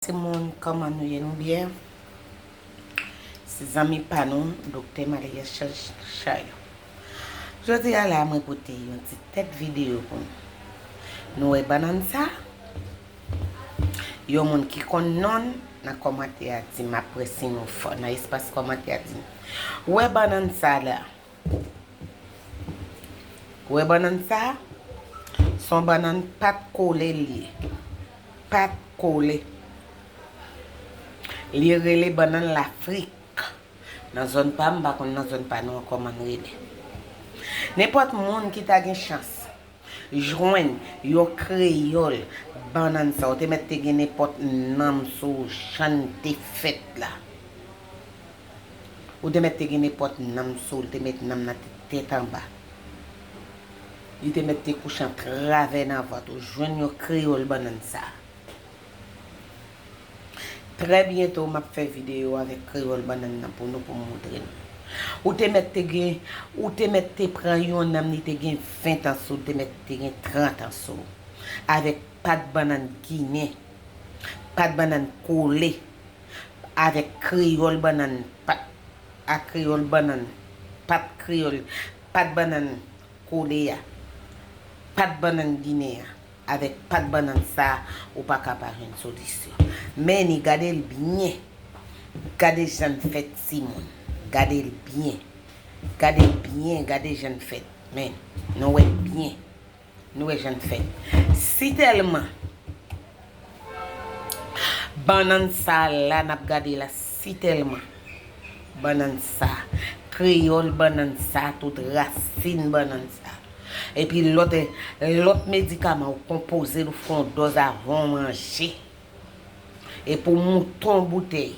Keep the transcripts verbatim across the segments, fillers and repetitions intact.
Timoun, kòman nou ye? Nou byen? Se zanmi pa nou, Doktè Maria Chal. Jodi a la, mwen pote yon ti tèt videyo pou nou. Nou wè bannann sa? Yon moun ki konn non l nan kòmantè a di m, apre si nou fò nan espas kòmantè a di m. Ou wè bannann sa la? Ou wè bannann sa? Se yon bannann pat kole l ye. Pat kole. Li rele bannann Lafrik. Nan zòn pa m, m pa konn nan zòn pa nou an kòman l rele. Nenpòt moun ki ta gen chans jwenn yon kreyòl bannann sa, ou te mèt te gen nenpòt nanm sou jan l te fèt la. Ou te mèt te gen nenpòt nanm sou l, te met nanm nan te tèt anba. Li te mèt te kouche an travè nan vant ou, jwenn yon kreyòl bannann sa. Trè byento, m ap fè videyo avèk kreyòl bannann nan pou nou, pou m montre nou. Ou te mèt te gen, ou te mèt te pran yon nanm, li te gen ven tan sou l, te mèt te gen trant an sou l. Avèk pat bannann ginen, pat bannann kole, avèk kreyòl bannann pat, a kreyòl bannann, pat kreyòl, pat bannann kole a, pat bannann ginen an, avèk pat bannann sa, ou pa ka pa jwenn solisyon. Men ni, gade l byen. Gade jan l fèt, timoun. Gade l byen. Gade l byen, gade jan l fèt. Men, nou wè l byen. Nou wè jan l fèt. Si tèlman bannann sa la n ap gade la, si tèlman bannann sa, kreyòl bannann sa, tout rasin bannann sa, epi lòt, lòt medikaman ou konpoze l, ou fè yon dòz avan w manje, epi w moute yon boutèy.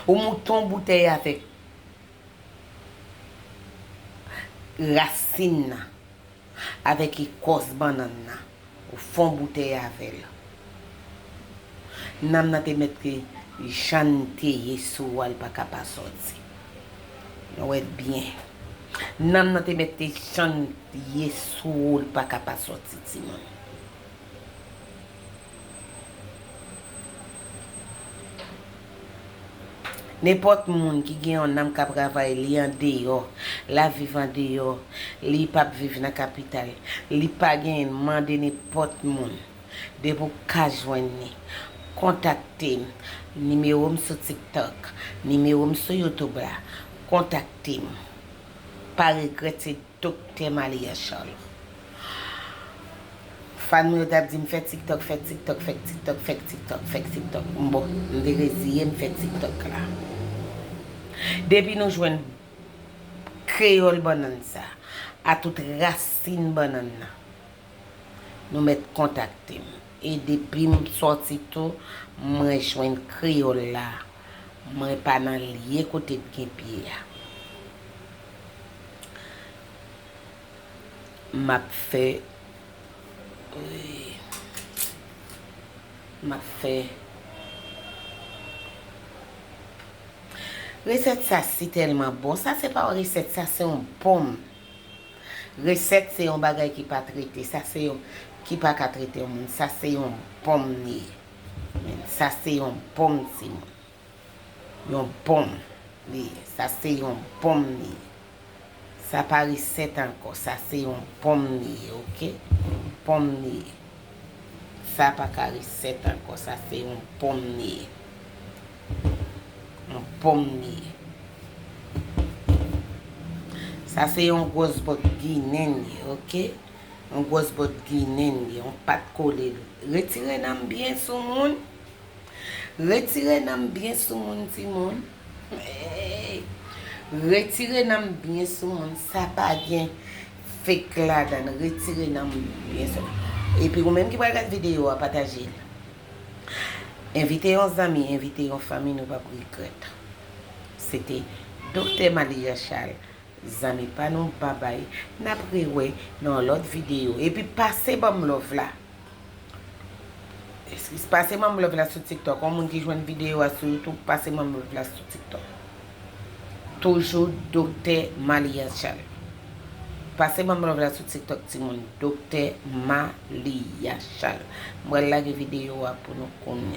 Ou moute yon boutèy avèk rasin nan, avèk ekòs bannann nan, ou fè yon boutèy avè l. Nanm nan te mèt ke jan l te ye sou ou a, l pa ka pa sòti. Nou wè l byen. Nanm nan te mèt te jan l ye sou ou, l pa ka pa sòti, timoun. Nenpòt moun ki gen yon nanm k ap travay, li andeyò, l ap viv andeyò, li p ap viv nan kapital, li pa genyen, mande nenpòt moun. Depi w ka jwenn li, kontakte m. Nimewo m sou TikTok, nimewo m sou YouTube la. Kontakte m. Pa regrèt, se Doktè Malia Charles. Fan mwen yo t ap di m fè TikTok, fè TikTok, fè TikTok, fè TikTok, fè TikTok. M bon, m te reziye m fè TikTok la. Depi nou jwenn kreyòl bannann sa, a tout rasin bannann nan, nou mèt kontakte m. E depi m sòti tou, mwen jwenn kreyòl la. Mwen pa nan lye kote l gen pye a. M ap fè, wi. M ap fè. Resèt sa si tèlman bon. Sa se pa yon resèt, sa se yon bonm. Resèt se yon bagay ki pa trete. Sa se yon, ki pa ka trete yon moun. Sa se yon bonm li ye. Men sa se yon bonm, timoun. Yon bonm li ye. Sa se yon bonm li ye. Sa pa resèt ankò. Sa se yon bonm li ye, oke? Yon bonm li ye. Sa pa ka resèt ankò. Sa se yon bonm li ye. Yon bonm li ye. Sa se yon gwòs bòt ginen li ye, oke? Yon gwòs bòt ginen li ye. Yon pat kole li. Retire nanm byen sou moun. Retire nanm byen sou moun, timoun. Hey! Retire nanm byen sou moun. Sa pa gen fake ladan l. Retire nanm byen sou moun. Epi ou menm ki pral gad videyo a, pataje l. Envite yon zanmi, envite yon fanmi, nou p ap regrèt. Se te Doktè Malia Charles. Zanmi pa nou, babay. N ap rewè nan yon lòt videyo. Epi pase ban m love la. Eskiz, pase ban m love la sou TikTok. Yon moun ki jwenn videyo a sou YouTube, pase ban m love la sou TikTok. Toujou Doktè Malia Charles. Pase ban m love la sou TikTok timoun. Doktè Malia Charles. M pral lage videyo a pou nou kounye a.